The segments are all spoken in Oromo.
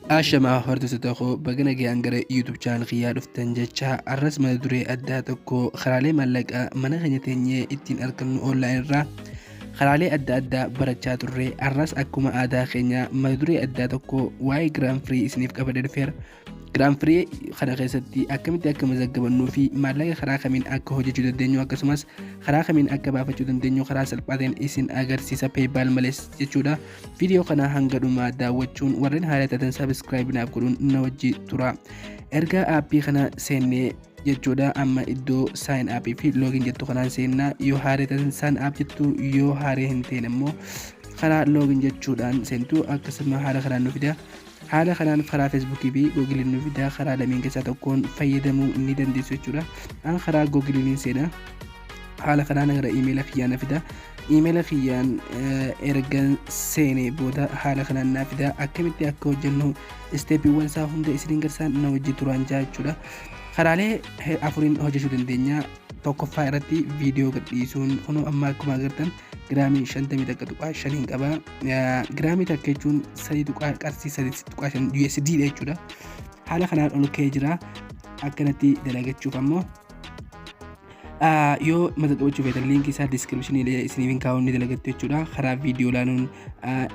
Ashamaa, hordoftoota koo, baga nagayaan gara YouTube channel kiyyaa dhuftan jecha, arras mata duree addaa tokko, karaalee maallaqaa mana keenya teenyee ittiin argannu online irraa karaalee adda addaa barachaa turre. Arras akkuma aadaa keenya mata duree addaa tokko waa'ee Gramfree isiniif qabadee dhufeera. Gramfree kana keessatti akkamitti akka mazaggabannuu fi maallaqa karaa kamiin akka hojjechuu dandeenyu, akkasumas karaa kamiin akka baafachuu dandeenyu karaa salphaa ta'een isin agarsiisa, PayPal malees jechuudha. Viidiyoo kana hanga dhumaa daawwachuun, warreen haala taatan subscribe naaf godhuun na wajji tura. Erga aappii kana seennee jechuudha, amma iddoo sign up fi login jettu kanaan seennaa. Yoo haaree taatan sign up jettu, yoo haaree hin ta'in immoo karaa login jechuudhaan seentu. Akkasuma haala kanaan nu fida. Haala kanaan karaa Feesbuukii fi Googiliin nu fida. Karaa lameen keessaa tokkoon fayyadamuu ni dandeessu jechuudha. An karaa Googiliin seenaa. Haala kanaan gara iimeela kiyyaa na fida. Iimeela kiyyaan erga seenee booda haala kanaan naa fida. Akkamitti akka hojjennu isteepiiwwan isaa hunda isiniin garsaan na hojii turaan jaa jechuudha. Karaalee afuriin hojjechuu dandeenya. Tokkoffaa irratti viidiyoo gadhiisuun. Kunoo amma akkuma agartan giraamii 51.5n qaba. Giraamii takka jechuun sadii tuqaa qarshii 3.5 USD dha jechuudha. Haala kanaan ol ka'ee jira. Akkanatti dalagachuuf ammoo yoo mazaggabachuu feetan liinkii isaa descriptionii isiniif hin kaa'uun ni dalagattu jechuudha. Karaa viidiyoo ilaaluun,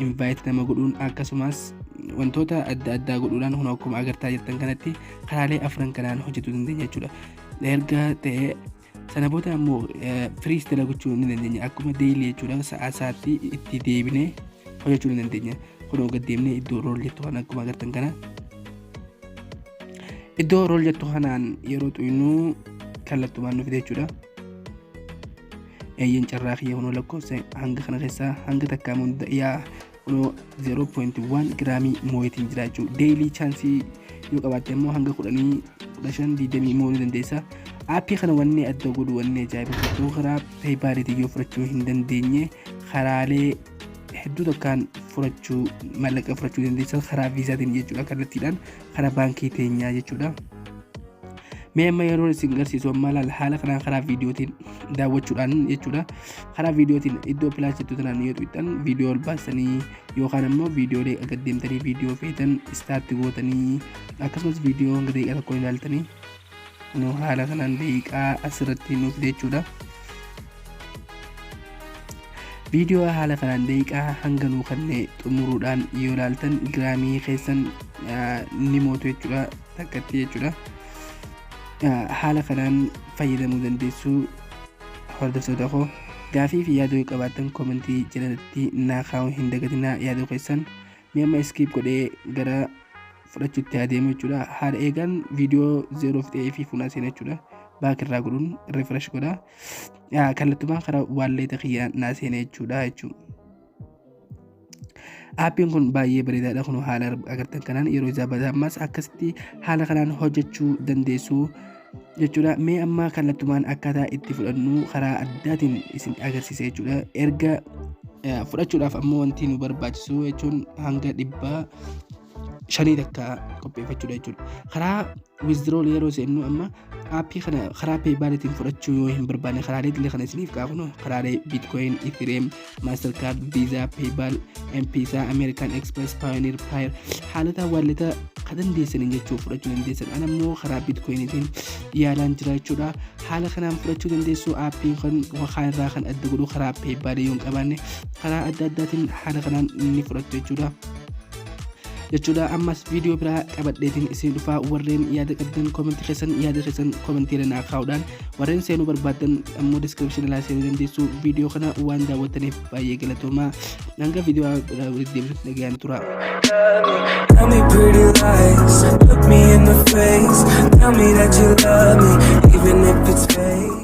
invite nama godhuun, akkasumas wantoota adda addaa godhuudhaan, kun akkuma agartaa jirtan kanatti karaalee afran kanaan hojjechuu dandeenya jechuudha. Erga ta'ee sana booda ammoo frees dalagachuu ni dandeenya, akkuma daily jechuudha. Sa'aa sa'aatti itti deebinee hojjechuu ni dandeenya. Kunoo gad deemnee iddoo roll jettu kana, akkuma agartan kana iddoo roll jettu kanaan yeroo xuyinuu kallattumaan nu fide jechuudha. Eeyyeen, carraa kiyya, kunoo lakkoofsa hanga kana keessaa hanga takkaa yaa kunoo 0.1 giraamii mooyitiin jira jechuudha. Daily chanceii yoo qabaatte immoo hanga 10, 15, 20 mo'uu ni dandeessa. Aappii kana wanni adda godhu, wanni ajaa'iba tokko, karaa PayPaliitiin yoo fudhachuu hin dandeenye karaalee hedduu takkaan furachuu, maallaqa furachuu dandeessa, karaa Visaatiin jechuudha, kallattiidhaan karaa baankii teenyaa jechuudha. Mee amma yeroo isin garsiisu amma laal, haala kanaan karaa viidiyootiin daawwachuudhaan jechuudha. Karaa viidiyootiin iddoo plus jettu tanaan yoo tuqxan viidiyoo ol baasanii, yookaan ammoo viidiyoolee gad deemtanii viidiyoo feetan start gootanii, akkasumas viidiyoo hanga daqiiqaa tokko ilaaltanii, nu haala kanaan daqiiqaa asirratti nuuf jechuudha. Viidiyoo haala kanaan daqiiqaa hanga nuu kannee xumuruudhaan yoo ilaaltan giraamii keessan ni mootu jechuudha, takkatti jechuudha. Haala kanaan fayyadamuu dandeessu, hordoftoota koo. Gaafii fi yaada yoo qabaattan commentii jalatti naa kaa'uu hin dagatinaa yaada keessan. Mee amma skip godhee gara fudhachuutti adeemu jechuudha. Haala eegaan viidiyoo zeeroo fixee fi fuunaa seena jechuudha. Back irraa godhuun refresh godha. Kallattumaan karaa walleta kiyyaa naa seena jechuudha. Aappiin kun baay'ee bareedaadha. Kun haala agartan kanaan yeroo isaa badaa ammas akkasitti haala kanaan hojjechuu dandeessu jechuudha. Mee amma kallattumaan akkaataa itti fudhannu karaa addaatiin isin agarsiisa jechuudha. Erga fudhachuudhaaf ammoo wanti nu barbaachisu jechuun hanga 500 takka qopheeffachuudha jechuudha. Karaa withdrawal yeroo seennu, amma aappii kana karaa PayPaliitiin fudhachuu yoo hin barbaanne, karaalee illee kana isiniif kaafnu, karaalee Bitcoin, Ethereum, Mastercard, Visa, PayPal, M-Pesa, American Express, Payoneer, Payeer, haalota walleta ka dandeessaniin jechuu fudhachuu dandeessan. Ana immoo karaa Bitcoiniitiin yaalaan jira jechuudha. Haala kanaan fudhachuu dandeessu. Aappiin kun kaan irraa kan adda godhu, karaa PayPalii yoo hin qabaanne karaa adda addaatiin haala kanaan ni fudhattu jechuudha. Ammas viidiyoo biraa qabadheetiin isin dhufaa. Warreen yaada qabdan commentii keessan, yaada keessan commentii irra naa kaa'uudhaan, warreen seenuu barbaaddan ammoo description ilaa seenuu dandeessu. Viidiyoo kana waan daawwattaniif baay'ee galatoomaa. Hanga viidiyoo biraa walitti deebisutti nagayaan tura. Tell me pretty lies, look me in the face. Tell me that you love me, even if it's fake.